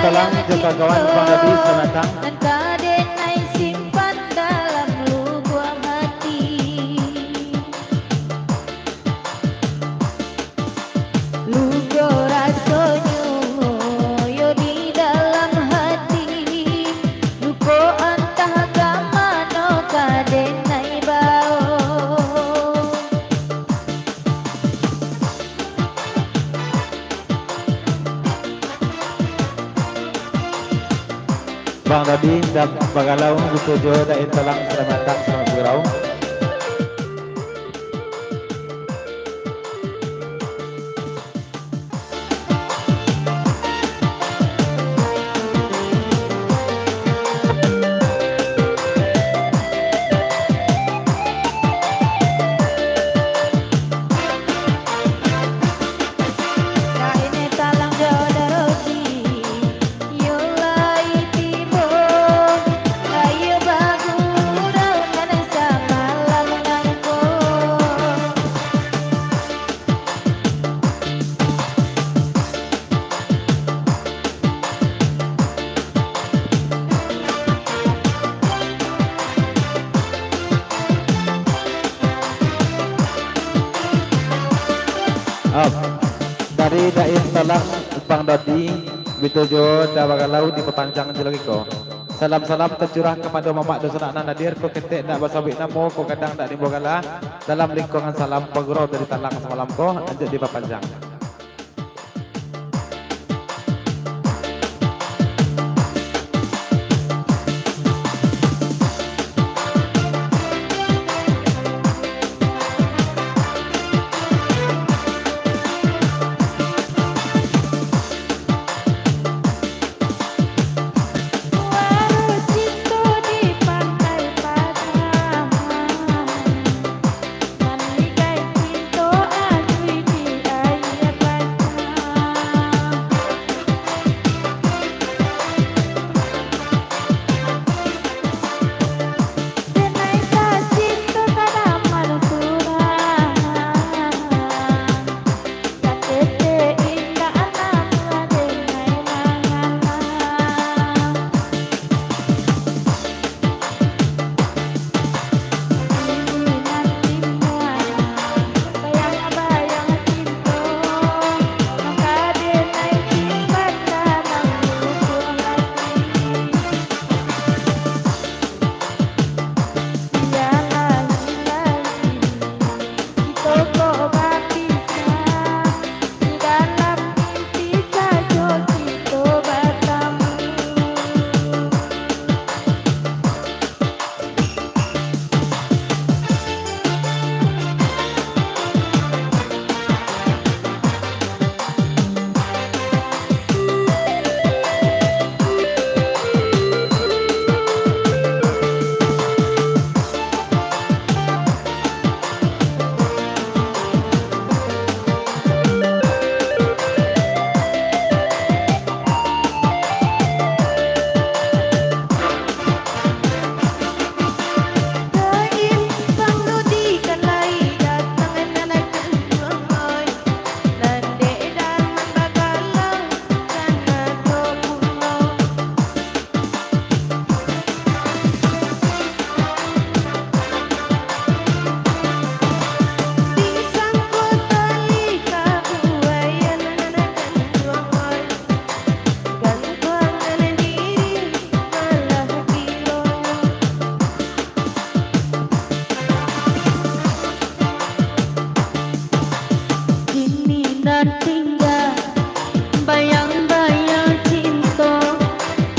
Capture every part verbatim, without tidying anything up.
Talang jo kagawan Bang Dodi, selamat datang. Nan ka denai simpan dalam lubuang hati. Luko rasonyo yo di dalam hati, luko antah ka mano ka denai bao. Bang Dodi, Daim Bagalau, bitujuah Daim Talang, selamat datang, selamat bagurau. Dari Daim Talang, Bang Dodi, bitujuah Daim Bagalau, dipapanjang jo lagiko. Salam-salam tacurah kapado mamak dunsanak nan hadir, ko ketek ndak basabuik namo, ko gadang ndak diambo gala, dalam lingkuangan salam pagurau dari Talang samalam ko, lanjuik dipapanjang. Kini nan tingga bayang-bayang cinto,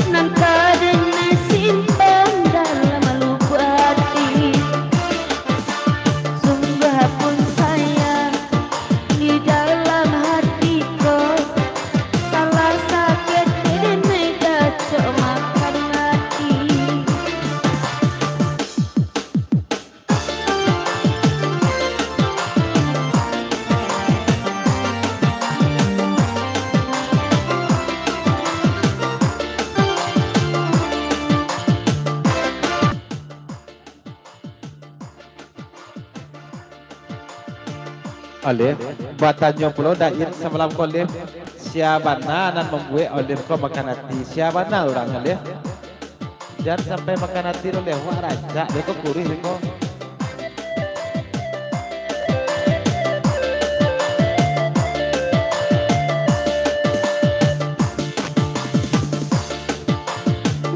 nan ka denai simpan dalam lubuk ati. Sungguah pun sayang di dalam hati ko, salah sakik denai dacok makan ati. Alif. Batanyo pulo Dain samalam ko, Lif, sia bana nan mambuek Olive ko makan ati? Sia bana urangnyo, Lif? Jan sampai makan ati lo, Lif, wak rancak beko kuruih beko.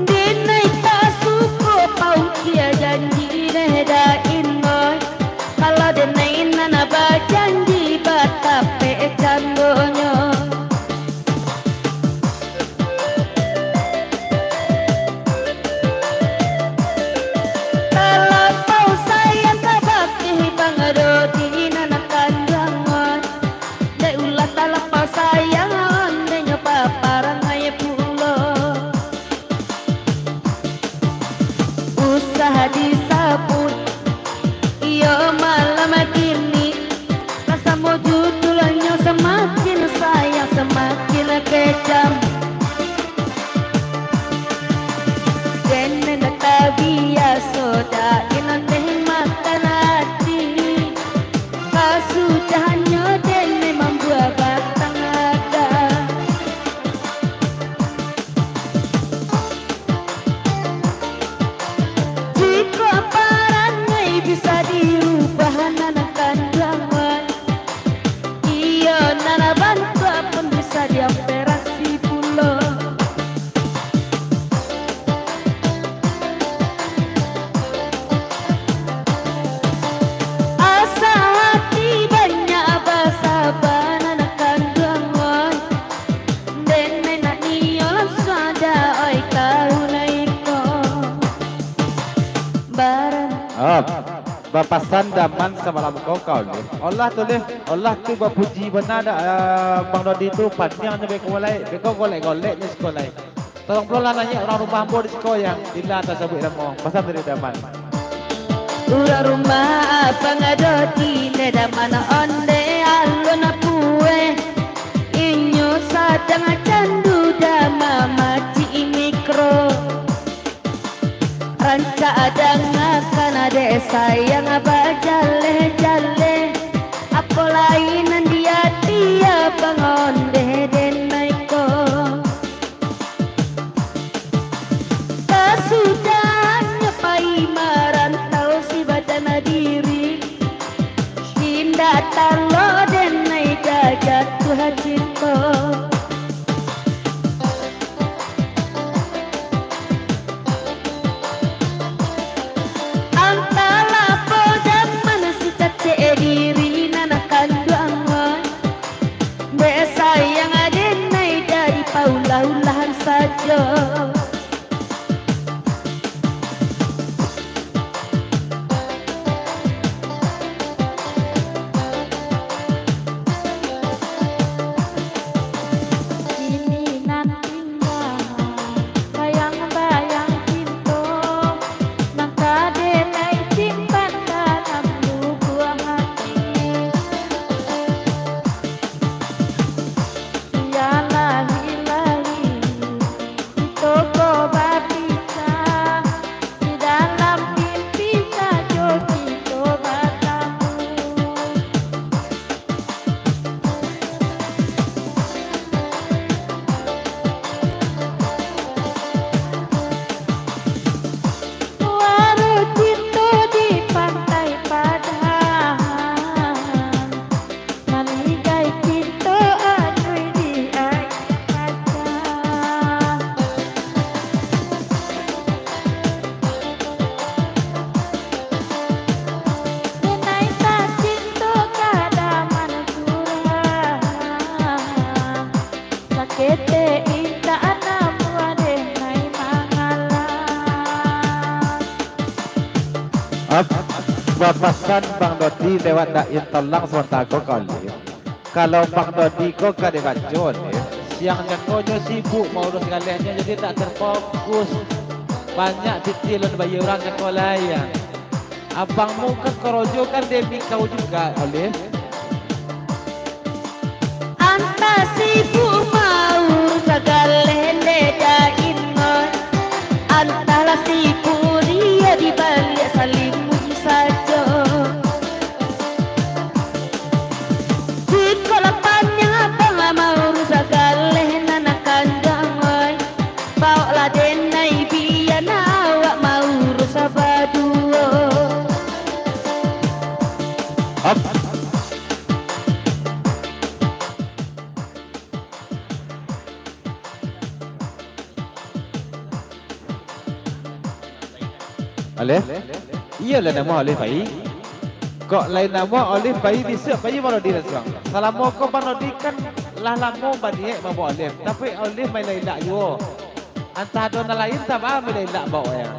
Denai tak suko paukia janji deh Dain, oi. Kalau denai nan bajanji batapek candonyo. Talapau sayang kabake Bang Dodi nan kanduang, oi. Dek ulah talapau sayang, ondeh nyo baparangai pulo. Usah disabuik, iyo malam kini, rasa mujudulnyo samakin sayang, samakin kejam. Denai tabiaso Dain ondeh makan ati. Kasudahannyo denai mambuek batang adat. Jikok parangai bisa diubah nan kanduang, oi, iyo nan bantuak pun bisa diamperasi pulo. Asa ati banyak basaba nan kanduang, oi. Denai nak nio lansuang ado, oi, ka ulai ko. Baran. Ah, bapasan Daman samalam ko ka Olive. Olah tu, Liv. Olah tu bapuji bana dak, ah, Bang Dodi tu, paniang nyo beko lai, beko golek-golek nyo siko lai. Tolong pulo lah naiak urang rumah ambo di siko yang ila tasabuik namo. Pasan dari Daman. Urang rumah Abang Dodi, nde Daman ondeh alun pueh. Inyo sadang candu dama macik mikro. Rancak dangakan dek sayang bajaleh-jaleh. Apo lai nan di ati Abang ondeh denai ko. Kasudahannyo pai marantau si badan diri, indak talok denai ka jatuah cinto. Antahlah apo Daman si cacek diri nan kanduang, dek sayang denai jadi paulah-ulahan sajo. Kini nan tingga bayang-bayang cinto, nan ka denai simpan dalam lubuak hati. Bialah ilahi, kito ko bapisah, di dalam mimpi sajo kito batamu. Waru cinto di Pantai Padang, maligai cinto aduih di aia kaca. Denai tacinto ka Daman surang, saketek indak namuah denai mangalah. Ap, bapasan Bang Dodi lewat Dain Tolang samantaro ko kali. Kalau Bang Dodi ko ka dibaco, Liv, siang cako nyo sibuk mauruih galehnyo, jadi indak terfokus. Banyak pitih lun bayia urang cako lai, ya. Abangmu kan korojo kan demi kau juga, Liv. Antah sibuk mauruih galeh nde Dain, antahlah sibuk dia di baliak salimuih sajo. Di Alif? Iyolah namo Alif pai. Kok lain namo Alif pai, bisuak pai Bang Dodi lansuang. Salamo ko Bang Dodi kan lah lamo baniaik mambao Alif, tapi Alif mailak-ilak juo. Antah ado nan lain, antah baa mailak-ilak bao ya.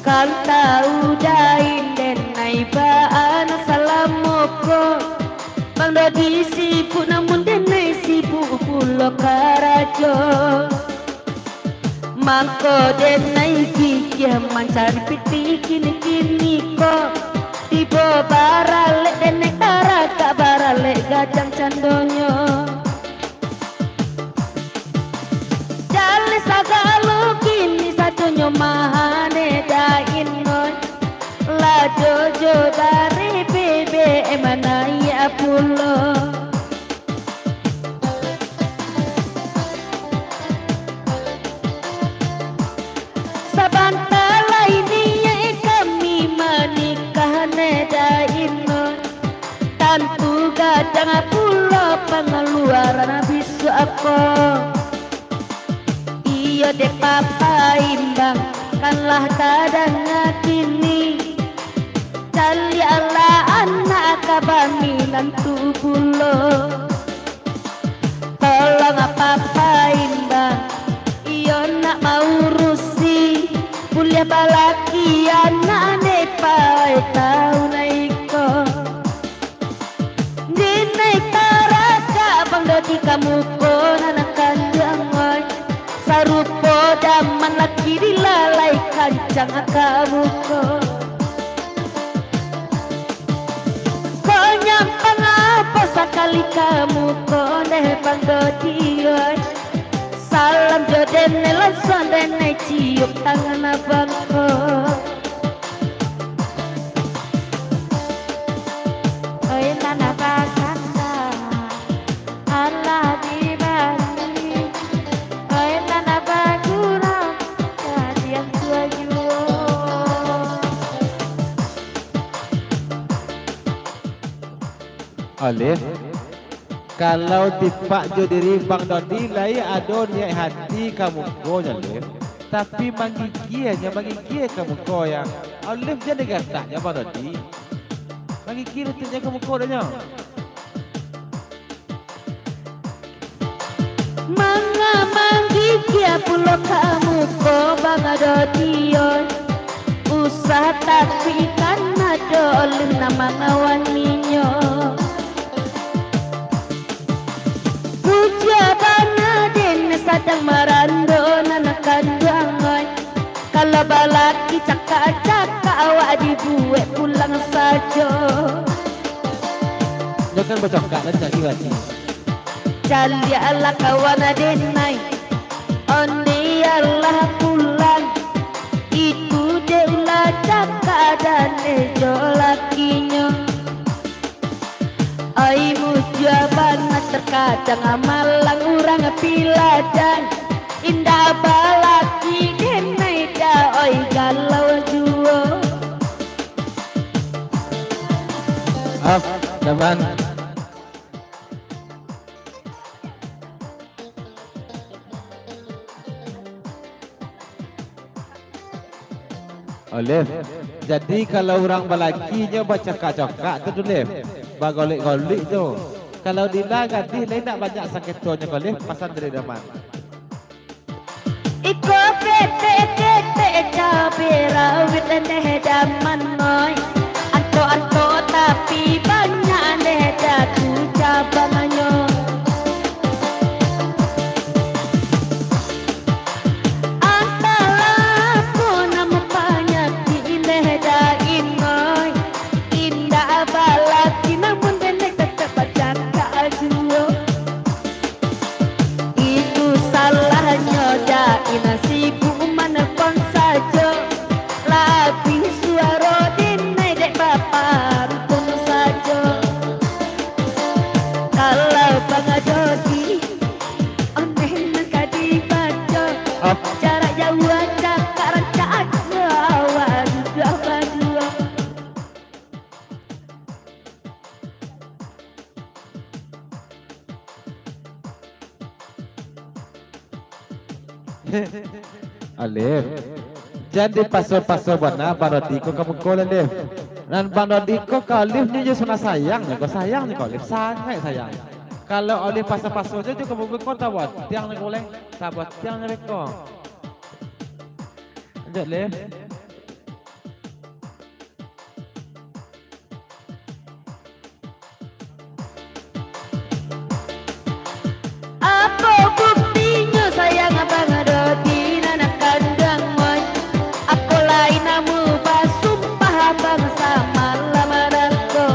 Kan tau dain denai baa nan salamo ko. Bang Dodi sibuk, namun denai sibuk pulo karajo. Mangko denai gigih mancari pitih kini-kini ko. Tibo baralek denai taragak baralek gadang candonyo. Jaleh sagalo kini sadonyo mah aneh dain oi. Lah jojo bareh B B M naiak pulo. Sabanta lai niaik kami manikah neh dain oi. Tantu gadang pulo pangaluaran bisuak ko. Iyo dek Papa Imbang, kan lah tadanga kini. Caliaklah anak ka baminantu pulo. Tolong Papa Imbang, iyo nak maurusi, buliah balaki anak dek Pai tau naiko. Dinai taragak Bang Dodi ka muko nan kanduang oi. Sarupo daman laki dilalai kancang ka muko. Kok nyampang apo sakali ka muko neh Bang Dodi oi. Salam jo denai lansuang denai cium tangan abang ko. Oi nan bakandang, alah dibari. Oi nan bagurau, ka diantua juo. Alif, kalau tipak jo diri Bang Dodi lai ado niaik hati ka muko nyo, Alif, tapi manggigianyo, manggigia ka muko yang Alif jan digatak jo Bang Dodi. Manggigia lutuiknyo ka muko dah nyo. Manga manggigia pulo ka muko Bang Dodi oi. Usah takuik kan ado Alif nan mangawaninyo. Bujua bana den sadang marando nan kanduang oi. Kalau balaki cakak-cakak awak dibuek pulang sajo. Nyo kan bacakak nan cari wati. Caliaklah kawan denai, onde alah pulang. Itu dek ulah cakak dan eh jo lakinyo. Ai mujua bana, terkadang malang urang piladang. Indak balaki denai da oi, galau juo. Maaf, Daman. Alif. Jadi, kalau urang balaki nyo bacakak-cakak tu, Alif, bagolek-golek tu. Kalau Dila gadih, lai nak banyak saketonyo ko, Alif, pasan dari Daman. Iko ketek-ketek cabe rawit neh Daman oi. Antok-antok tapi banyak neh datu cabangnyo. Antahlah apo namo panyakik neh Dain oi. Indak balaki namun denai tatap bacakak juo. Itu salahnyo Dain sibuk manelpon sajo. Labiah suaro denai dek bapantun sajo. Alif. Jan dipaso-paso bana Bang Dodi ko ka muko, Alif. Nan Bang Dodi ko ka Alif nyo jo sanang sayangnyo ko, sayangnyo ka Alif, sangaik sayang. Kalau Alif paso-paso jo, jo ka muko ko, tabotiang nyo ko lai, tabotiang nyo ko. Lanjut, Alif. Apo buktinyo sayang abang Dodi nan kanduang, oi? Apo lai namuah basumpah abang samalam-malam ko?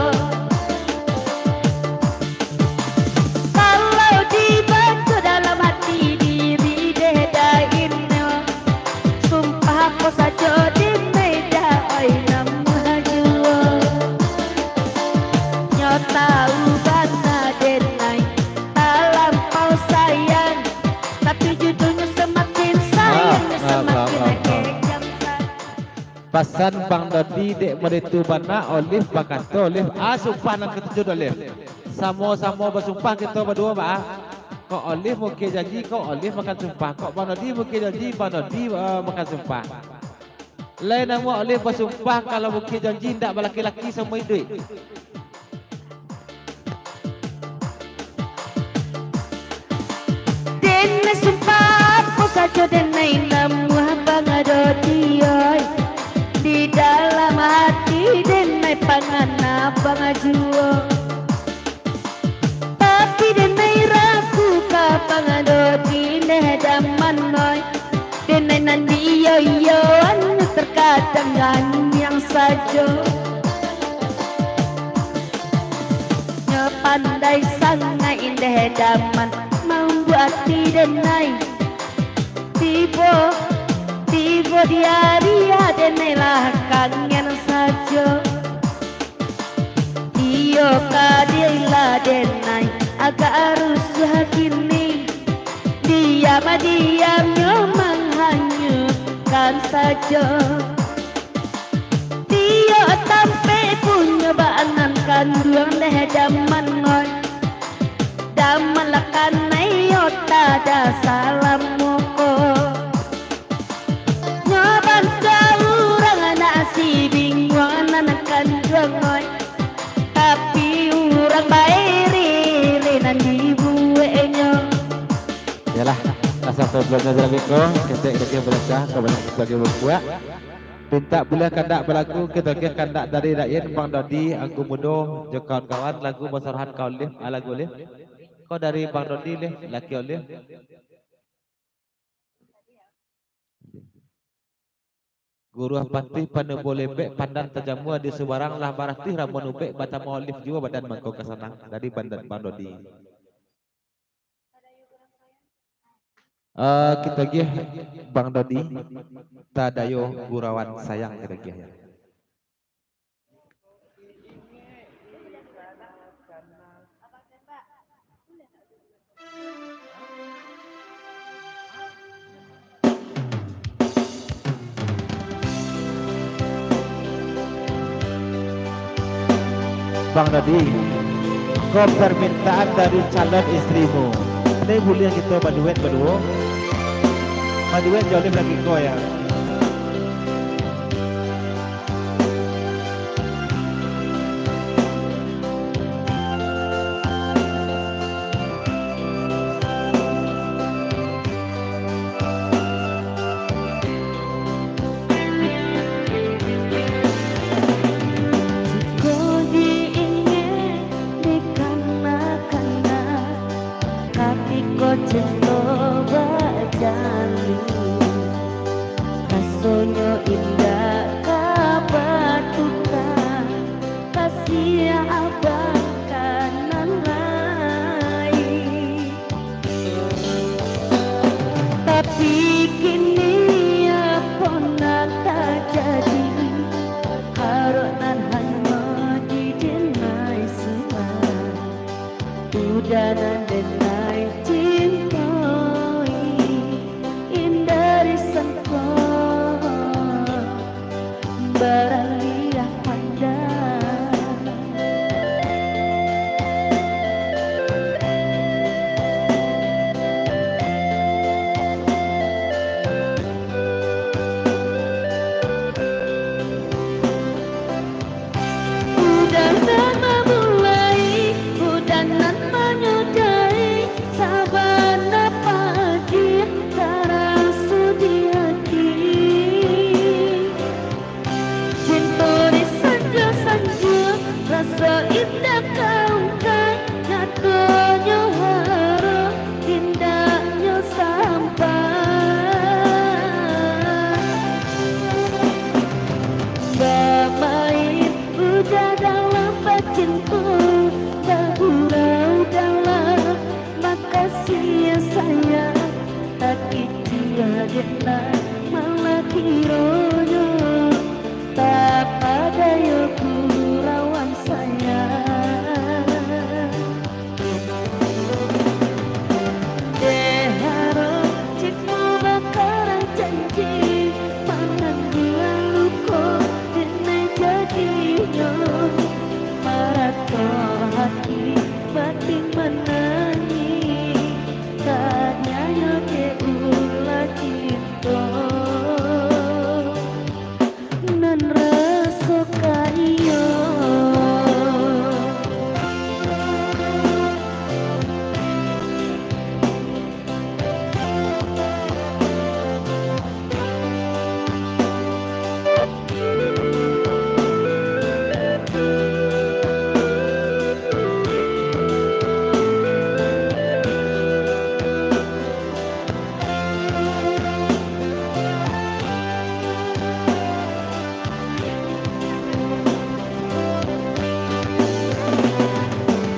Kalau dibaco dalam hati diri deh dainyo, sumpah ko sajo dek nai dai namuah juo. Nyo tahu bana dek nai talampau sayang, tapi judulnyo samakin sayang, nyo samakin kejam. Pasan Bang Dodi dek mode tu bana, Olive bakato, Olive, ah, sumpah nan katujuah tu, Olive. Samo-samo basumpah kito baduo, ba. Kok Olive mukir janji, kok Olive makan sumpah. Kok Bang Dodi mukir janji, Bang Dodi, eh, makan sumpah. Lai namuah Olive basumpah, kalau mukir janji indak balaki-laki saumua iduik. Denai sumpah apo sajo denai namuah Bang Dodi, oi. Di dalam hati denai pangana Bang juo. Tapi denai ragu ka Bang Dodi neh daman, oi. Denai nan di iyo-iyoan, terkadang ganiang sajo. Nyo pandai sangaik deh daman mambuek ati denai. Tibo, tibo di ari denai lah kangen sajo. Iyo ka dilah denai agak rusuah kini. Diam-diam nyo manghanyutkan sajo. Tiok tampek punyo baanak kanduang deh daman, oi. Daman lah kanai iyo tada salamo ko. Nyo bantuak urang anak si binguang nan kanduang, oi. Tapi urang baereh-reh nan dibueknyo. Yalah, asa sabalun nyo salah biko, ketek lagi balasah, kabanyak lagi babuak. Pintak buliah kandak balagu, kito agiah kandak dari Dain, Bang Dodi, Angku Mudo, jo kawan-kawan, lagu basarahan ka Olive, ah, lagu Olive. Ko dari Bang Dodi, Olive, laki Olive. Guruah patuih panubo lembek, pandan tajamua di subarang, lah baratuih ramuan ubek, batambah Olive juo badan mangko ka sanang. Dari Bang, Bang Dodi. Eh, kito agiah Bang Dodi, Tadayo Gurauan Sayang kito agiah. Bang Dodi, ko permintaan dari calon istrimu. Lai buliah kito baduet baduo? Baduet jo Olive lagi ko, yo. Jikok diingek dikanak-kanak, katiko cinto bajalan, rasonyo indak ka batutan, kasiah abang ka nan lain. Tapi kini apo nan tajadi, harok nan hanyo di denai surang. Udah nan denai cintoi, indak disangko baraliah pandang. Bagurau dalam makasih sayang, takikia dek nan malah kironyo, tapadayo gurauan sayang. Dek harok ciko bakarang janji, manangguang luko denai jadinyo, marato hati batin manangih, taniayo dek ulah cinto. Nan raso ka iyo.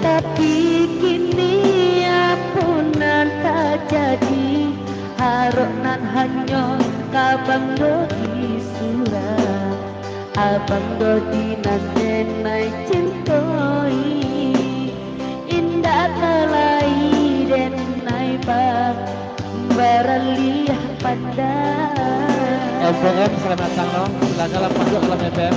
Tapi kini apo nan tajadi, harok nan hanyo ka Bang Dodi surang. Abang Dodi nan denai cintoi, indak ka lai denai ba-, baralih pandang. M P M, selamat datang lo. Silakanlah masuk dalam M P M.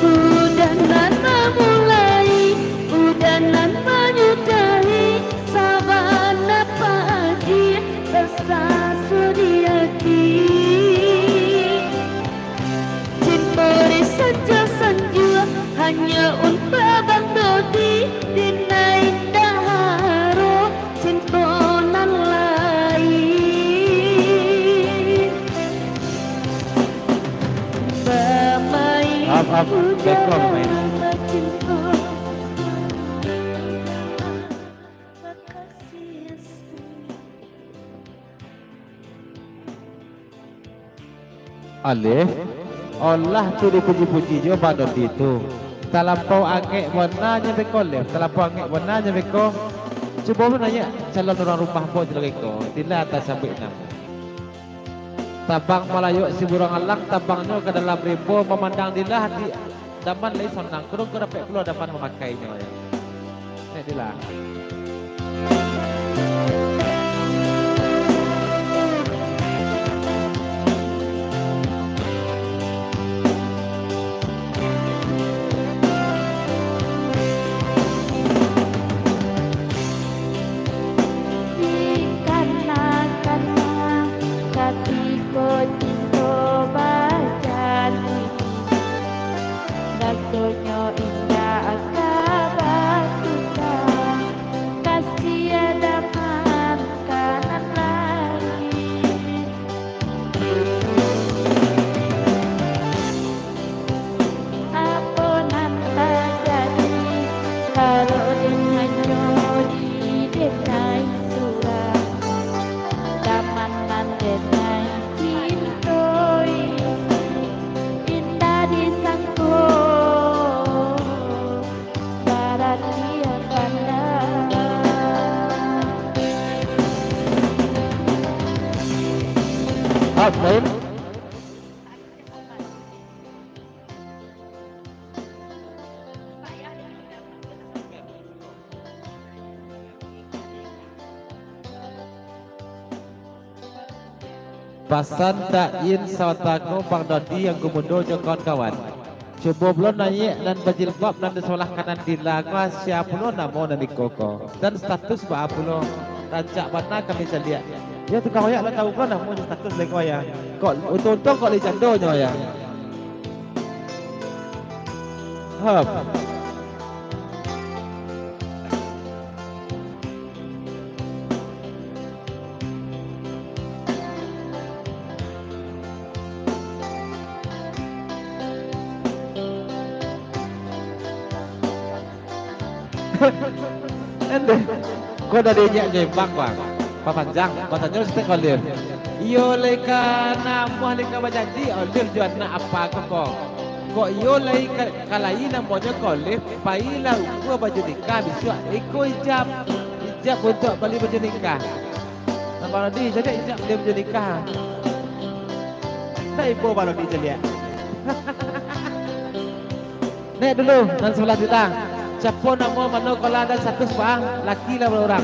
Udan nan mamulai, udan nan manyudahi, sabana pagi basaso di ati. Cinto di sanjua-sanjua, hanyo untuak Abang Dodi, dina indak harok cinto nan lain. Bamain. Maaf, maaf. Udah lama bacinto. Alif, olah tu dipuji-puji jo Bang Dodi tu. Talampau angek bonanyo beko, Alif. Talampau angek bonanyo beko. Cubo lu naiak calon urang rumah ambo di lagi ko. Dila ateh sambuik namo. Tabang malayok si buruang alang, tabangnyo ka dalam rimbo, mamandang dila di Daman lai sonang, kurang ko dapek pulo daman mamakainyo, yo. Nek dila. Dikana-kana katiko cinto bajadi, rasonyo indak ka batuta, kasiah daman ka nan lain. Apo nan tajadi, kalau den hanyo di denai surang. Daman nan denai cintoi, indak disangko baratian pandang. Amin. Pasan Dak In Sawatako, Bang Dodi, Angku Mundo jo kawan-kawan. Cubo pulo naiak nan bajilbab nan di sabalah kanan dila ko, sia pulo namo nan iko ko, dan status baa pulo. Rancak bana kami caliak. Yo, tukang oyak lah tahu ko namo jo status lai ko, yo. Kok untung-untung kok lai jando nyo, yo. Hop. Ende. Ko dari inyak jo imbang, Bang. Papanjang, batanyo Ustaz Khalil. Iyo lai ka namuah lai ka bajanji, Olive jo anak apa ko, ko. Kok iyo lai ka, ka lai namonyo ka Olive, pailah ukua baju nikah bisuak, iko ijab. Ijab untuak bali baju nikah. Bang Rodi, jadi ijab bali baju nikah. Tak ibo Bang Rodi caliak. Naiak dulu, nan sabalah Dila. Siapo namo, mano kolah dan status baa, laki lah bara urang.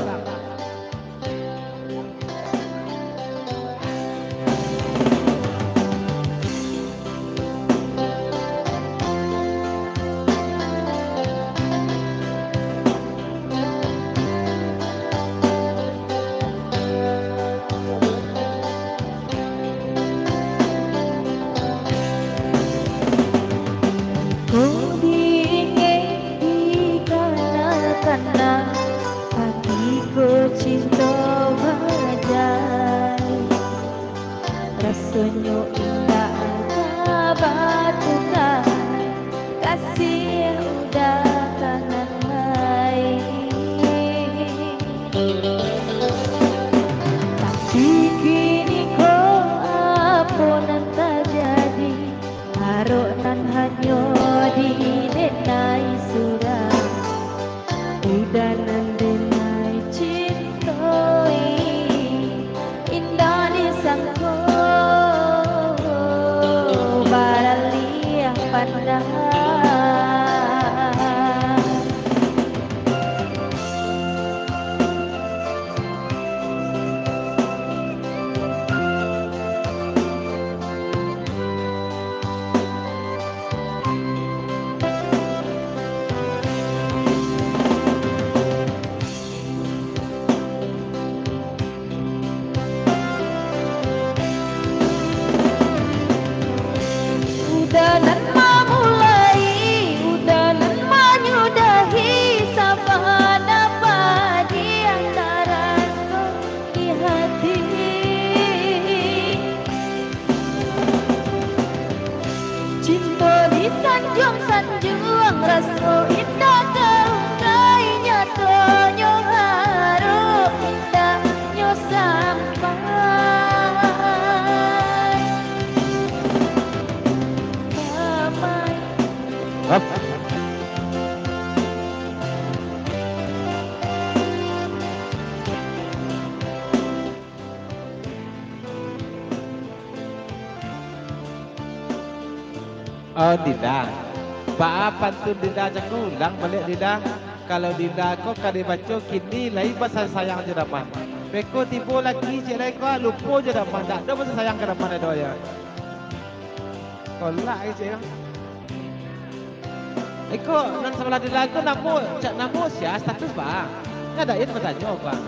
Ko diingek dikanal-kanal, ati ko cinto bajani. Rasonyo indak ka batuka, kasih udah kangen lai. Tapi kini ko apo nan tajadi? Arok nan hanyo di denai surang. Udah nan denai cintoi, indak disangko baralih pandang. Udah nan mamulai, udah nan manyudahi, sabana padiah taraso di hati. Cinto disanjuang-sanjuang, raso indak taungkai, nyatonyo harok indaknyo sampai. Sampai. Hap. Oh, Dila. Baa pantun Dila cako, ulang baliak, Dila. Kalau Dila ko ka dibaco kini lai basayang-sayang jo Daman. Beko tibo laki ciek lai ko lupo jo Daman, dak ado basayang ka Daman ado yo. Kolak ai ciek ko. Iko nan sabalah Dila ko namo, cak namo sia, status baa? Ndak ado nan batanyo, Bang.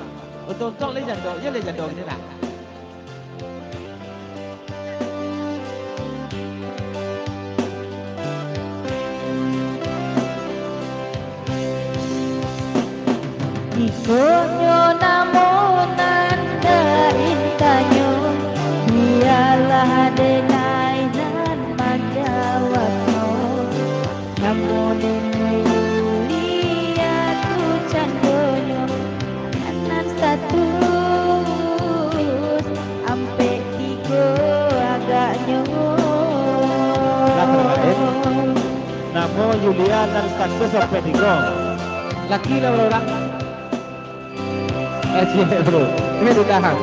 Untuang-untuang lai jando, iyo lai jando kini lah. Ikonyo namo nan daintanyo, bialah denai nan manjawabnyo. Namo denai Yulia tu candonyo, nan status ampek tigo agaknyo. Lah, tarakhir. Namo Yulia nan status ampek tigo. Laki lah urang. Eh, ciek, bro. Ini ditahan.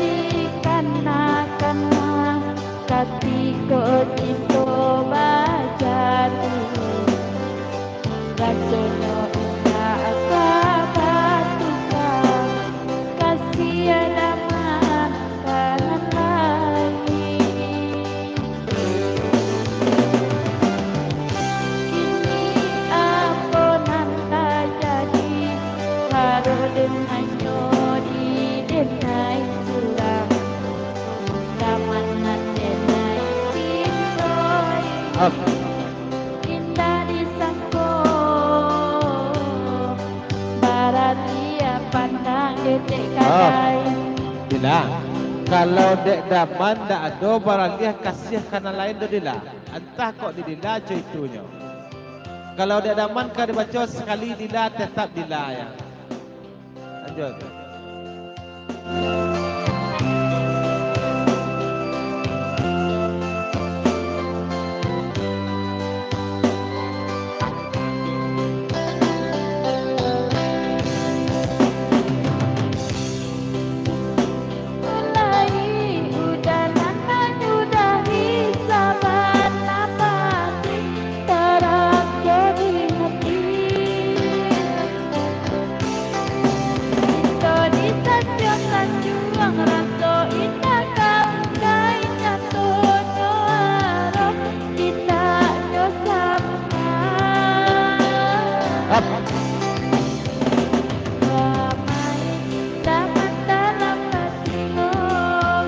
Dikana-kana katiko cinto bajatuah. Rasonyo indak ka batuka, kasih Daman ka nan lain. Kini apo nan tajadi, harok dengannyo di denai surang. Daman nan denai cintoi. Up. Indak disangko, baratiah pandang ketek kadai. Indak. Kalau dek Daman ndak ado baraliah kasiah ka nan lain doh, Dila. Antah kok di Dila jo itunyo. Kalau dek Daman ka dibaco sakali Dila, tetap Dila ya. Lanjut. Mulai udah nan manyudahi, saban nafas tarang jo di hati. Kito di sanjuang-sanjuang, raso indak ka ungkai, nyatonyo harap indak nyo sabukan. Damai, damai dalam hati lo,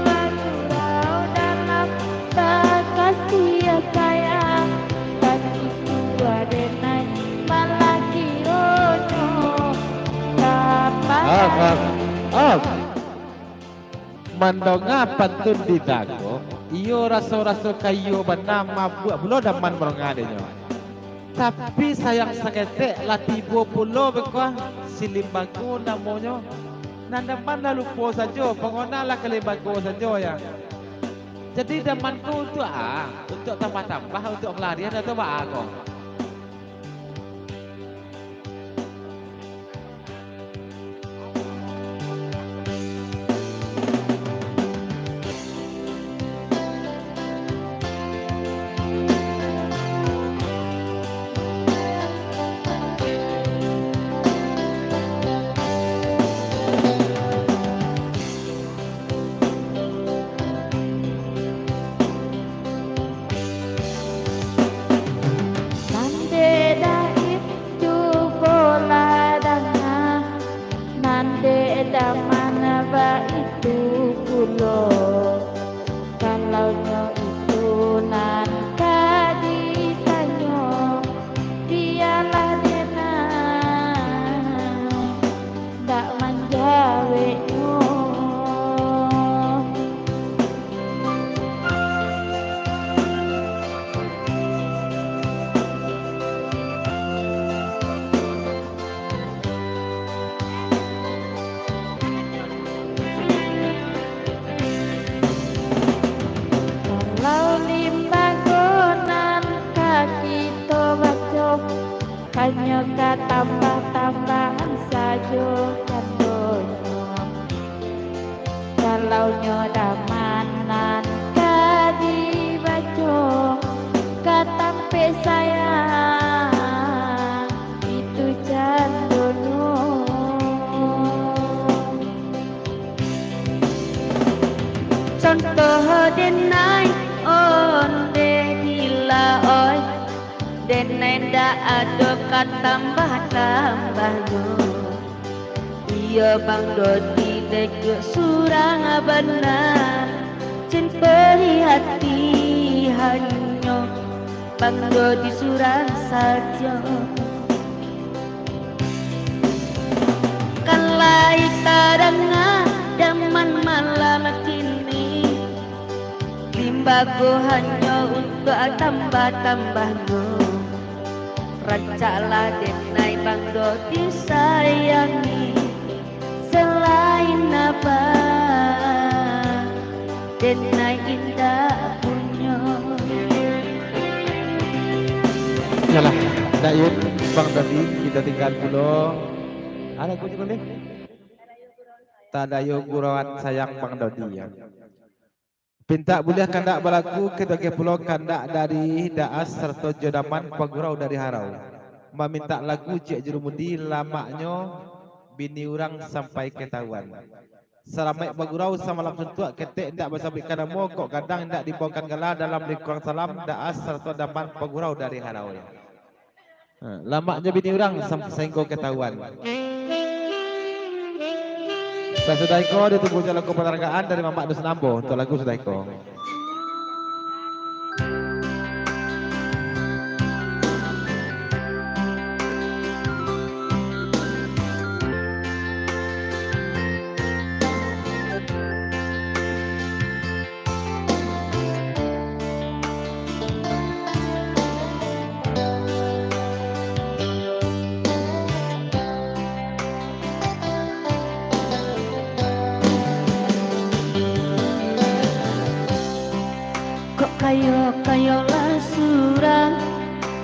bagurau dalam bakasiah sayang. Tapi sudah denai malah kironyo dapat. Ah, ah, ah. Mandonga pantun di dago, iyo raso-raso kayo bana, mabuak pulo Daman mandonga denyo. Tapi sayang saketek lah tibo pulo beko si Limbago namonyo. Nan Daman lah lupo sajo, pangona lah ka Limbago sajo ya. Jadi Daman ko untuak a, untuak tambah-tambah, untuak kalarian atau baa ko? Nan dek Daim cubolah danga, nan dek Daman baitu pulo. Kalau nyo itu nan ka ditanyo, bialah denai ndak manjaweknyo. Kalau limbago nan ka kito baco, hanyo ka tambah-tambahan sajo candonyo. Kalau nyo Daman nan ka dibaco, ka tampek sayang itu candonyo. Contoh denai ondeh gila oi, denai ndak ado ka tambah-tambahnyo. Iyo Bang Dodi dek surang bana, cin perih ati hanyo Bang Dodi surang sajo. Kan lai tadanga Daman malam kini, limbago hanyo untuak tambah-tambahnyo. Rancaklah denai Bang Dodi sayangi, salain abang, denai indak punyo. Iyolah, ndak Yun, Bang Dodi, kito tinggaan pulo. Ado lagu juo, Bang, deh? Tadayo gurauan sayang Bang Dodi, ya. Pintak buliah kandak balaku, kito agiah pulo kandak dari Daas sarato jo Daman pagurau dari Harau. Mamintak lagu ciek Jurumudi, lamaknyo bini urang sampai ketahuan. Salamaik bagurau samalam suntuak, ketek indak basabuik ka namo, kok gadang indak dibaokan gala, dalam lingkuang salam Daas sarato Daman pagurau dari Harau. Ha, lamaknyo bini urang sam-, sainggo katahuan. Sasudah iko ditubuah jo lagu panghargaan dari Mamak Dusun Ambo untuak lagu sudah iko.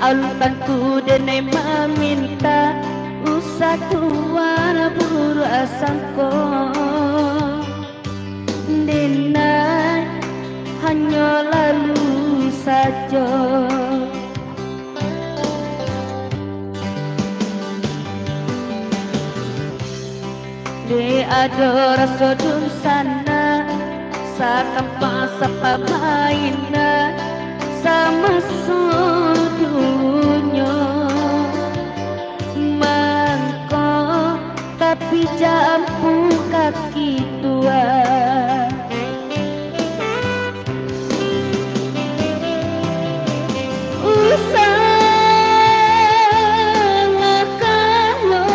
Alun tantu denai maminta, usah tuan buruak sangko. Denai hanyo lalu sajo. Dek ado raso dunsanak, sakampak sapamainan, samaso dunyo. Mangko, tapi jampu kaki tuan. Usahlah kayo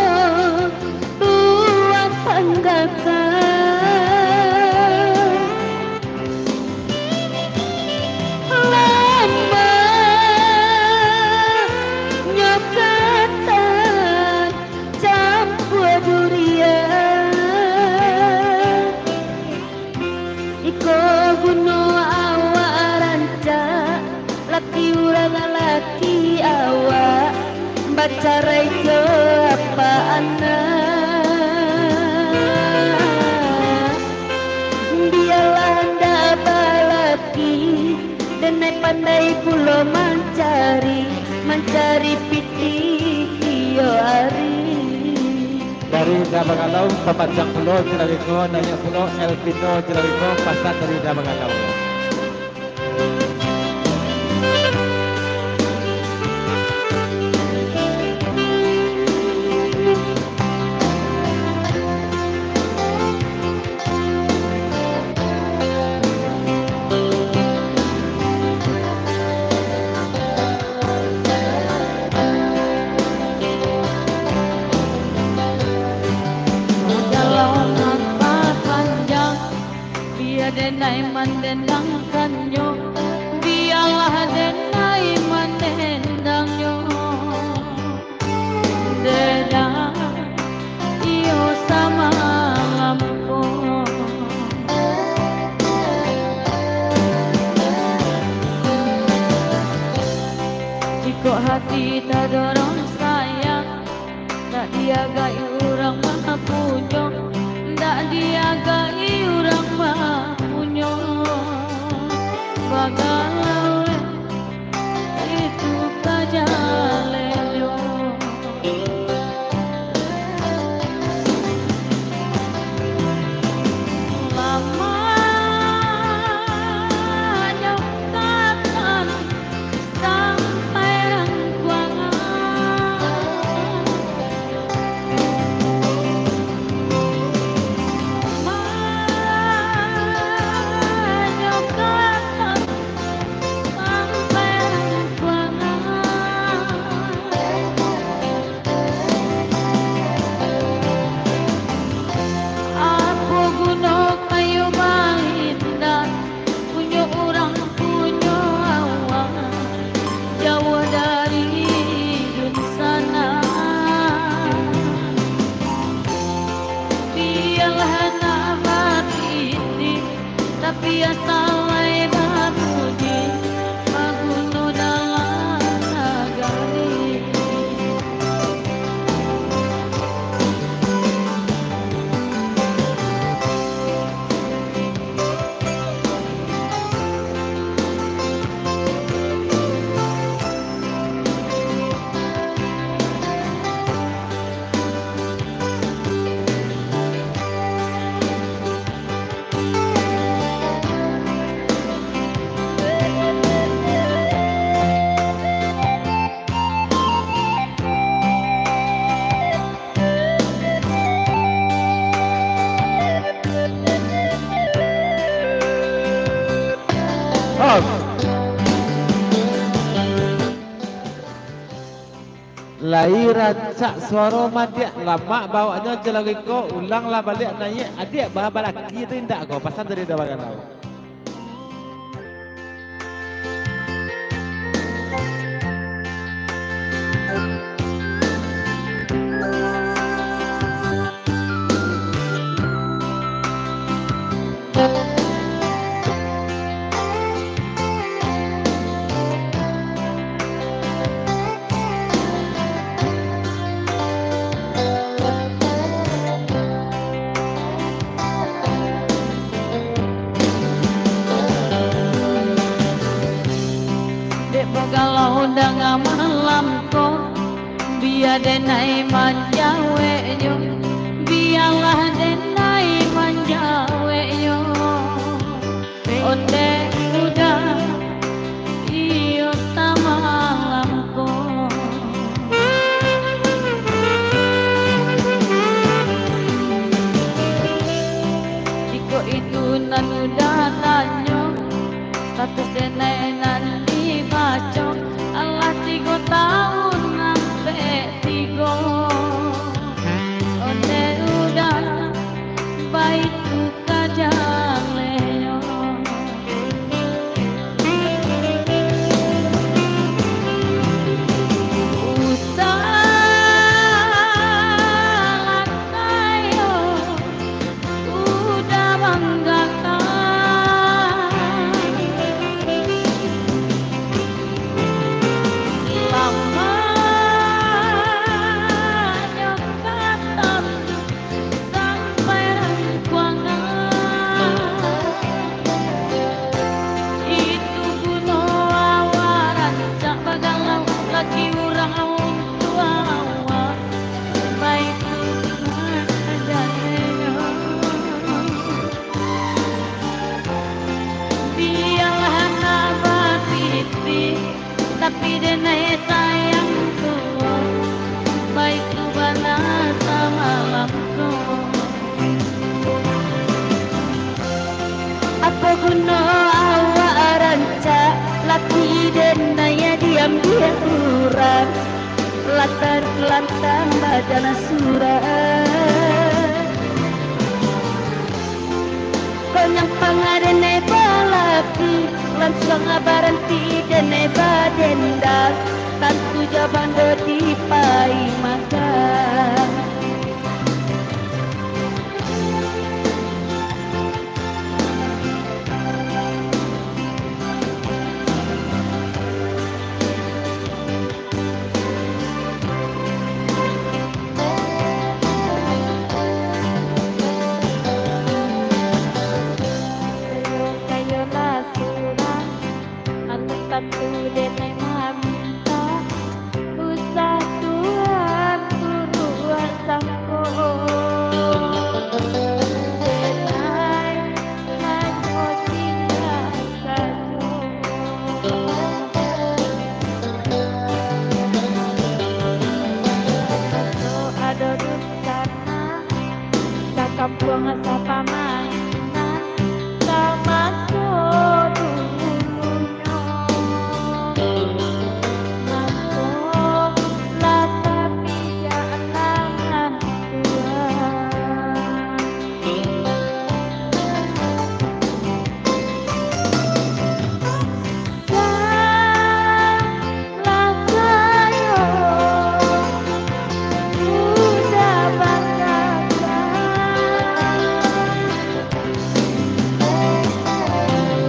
tuan tanggakan. Lamaknyo katan campua durian. Iko guno awak rancak, laki urang laki awak, bacarai jo apak anak. Bialah ndak balaki, denai pandai pulo mancari, mancari pitih tiok ari. Dari Dabagalong, papanjang pulo, Cilawiko, naiak pulo, Elvino, Cilawiko, pasan dari Dabagalong. Dalam nan papanjang, bia denai mandendangkannyo, bialah denai mandendangnyo. Dendang iyo samalam ko. Jikok hati tadorong sayang, ndak diagai urang mapunyo, ndak diagai urang mapunyo. Bagalau itu ka jalenyo. Lamanyo katan sampai rangkuangan. Lamanyo katan sampai rangkuangan. Apo guno kayu baindak, punyo urang punyo awak, jauah dari dunsanak. Bialah nak batitih, tapi asa lai babunyi, baguno dalam nagari. Lai rancak suaro madiak, lamak bawaknyo cilawiko, ulang lah baliak naiak, adiak ba-, balaki tu indak ko, pasan dari Dabagalong. Bia denai manjaweknyo, bialah denai manjaweknyo. Onde udah iyo tamalam ko. Jikok itu nan udah tanyo, status denai nan dibaco, alah tigo taun ampek tigo. Onde udah baitu ka jalehnyo. Usah lah kayo udah banggakan. Lamanyo ka tanah sampai rangkuangan. Itu guno awak rancak bagalau, laki urang untuak awak, baitu ajanyo. Bialah anak batiti, tapi denai sayang tuo, baitu bana samalam ko. Apo guno awak rancak, laki denai diambiak urang, lantan-, lantang bajalan surang. Kok nyampang denai balaki, lansuang baranti denai badendang, tantu jo bando dipai makan. Kayo-kayolah surang, anu tantu denai maminta, usah Tuhan turuik sangko. Denai hanyo tingga sajo. Ado dunsanak, sakampuang sapamainan, samaso dulunyo. Mangko lah tapijak lah mantua. Salah kayo udah banggakan.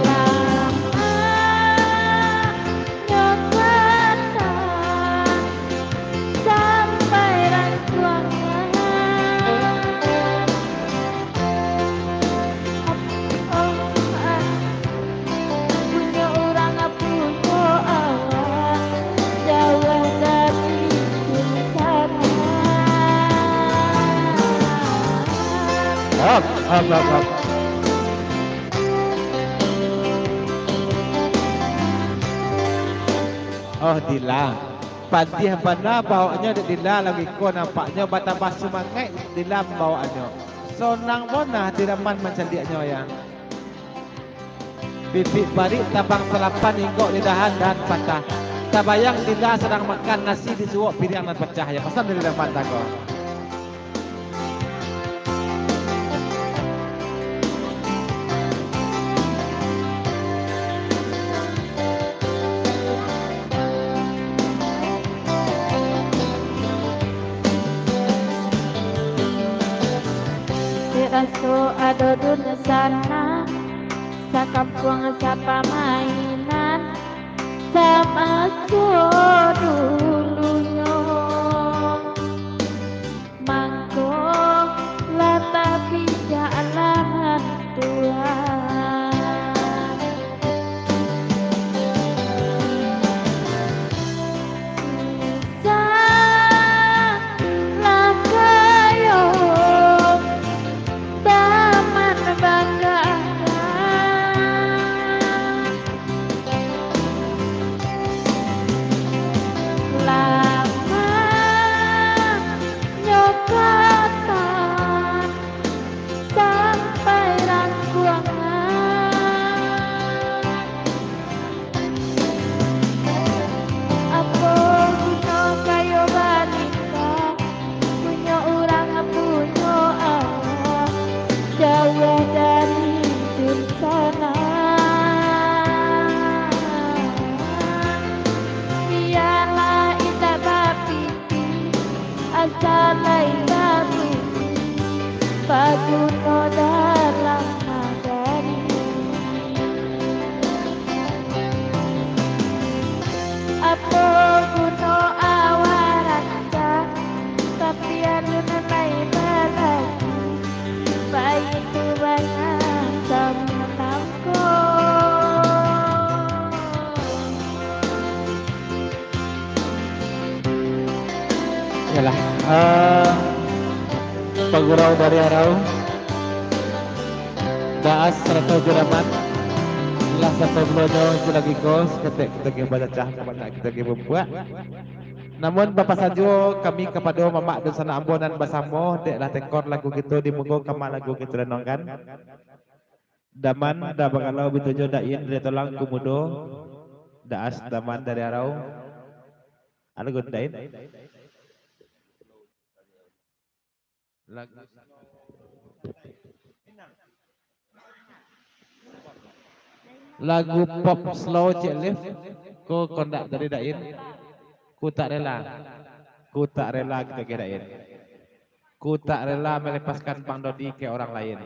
Lama nyo kata sampai rangkuangan. Punyo urang, punyo awak, jauah dari dunia. Hap, hap, hap, hap. Oh, Dila. Padiah bana bawoknyo dek Dila, lagiko nampaknyo batambah sumangaik Dila mambawoknyo. Sonang bana Dila man mancaliaknyo, ya. Bibik parik tabang salapan, inggok di dahan, dahan patah. Tabayang Dila sadang makan nasi di suok piriang nan pacah, ya. Pasan dari Dila man tako. Dek raso ado dunsanak, sakampuang sapamainan, samaso dulunyo. Mangko lah tapijak lah mantua. Susah Jauah dari dunsanak, bialah indak bapikir, asa lai bapikir, baguno dalam nagari. Apo guno awak rancak, tapi alun lai balaku, baitu bana samo nangko. Yalah, eh, pagurau dari Arau, Daas sarato jo Daman, lah sato gulonyo jo lagi ko, saketek kito ka bacacah, sabanyak kito ka bambuak. Namun, bapasan juo kami kapado mamak dunsanak ambo nan basamo, dek lah tekor lagu kito di muko kama lagu kito renungkan. Daman, Da Bagalau Bitujuah, Dain dari Tolang Kumudo, Daas Daman dari Arau. Alo, Gun Dain. Lagu, lagu pop slow, Cik Liv. Ko kondak dari Dain. Ku tak rela. Ku tak rela kito ka Dain. Ku tak rela melepaskan Bang Dodi ke orang lain.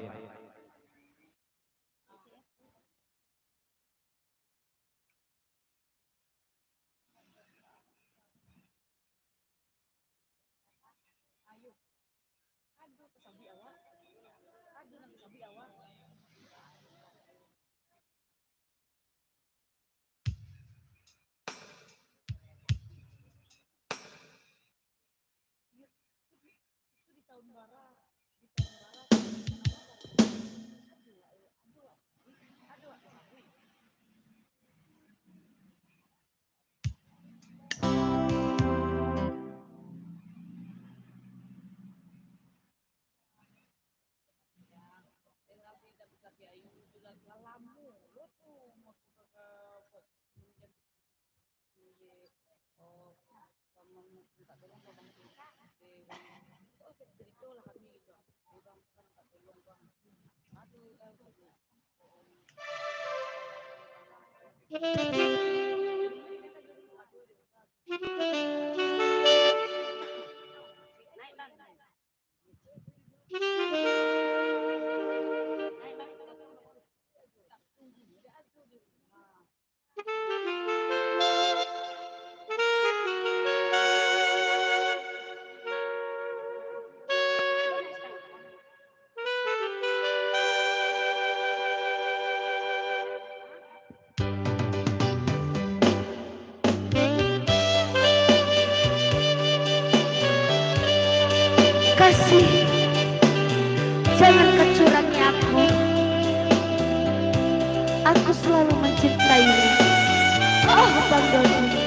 Kasih, jangan kau curangi aku. Aku selalu mencintaimu. Oh, Bang Dodi.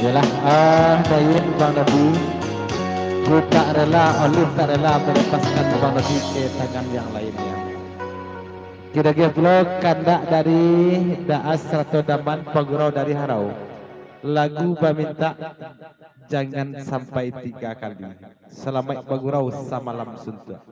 Iyolah, ah, Dain, Bang Dodi. Ku tak rela, Olive tak rela melepaskan Bang Dodi ke tangan yang lainnya. Kito agiah pulo kandak dari Daas sarato Daman, pagurau dari Harau. Lagu bamintak jangan sampai tiga kali. Salamaik bagurau samalam suntuak.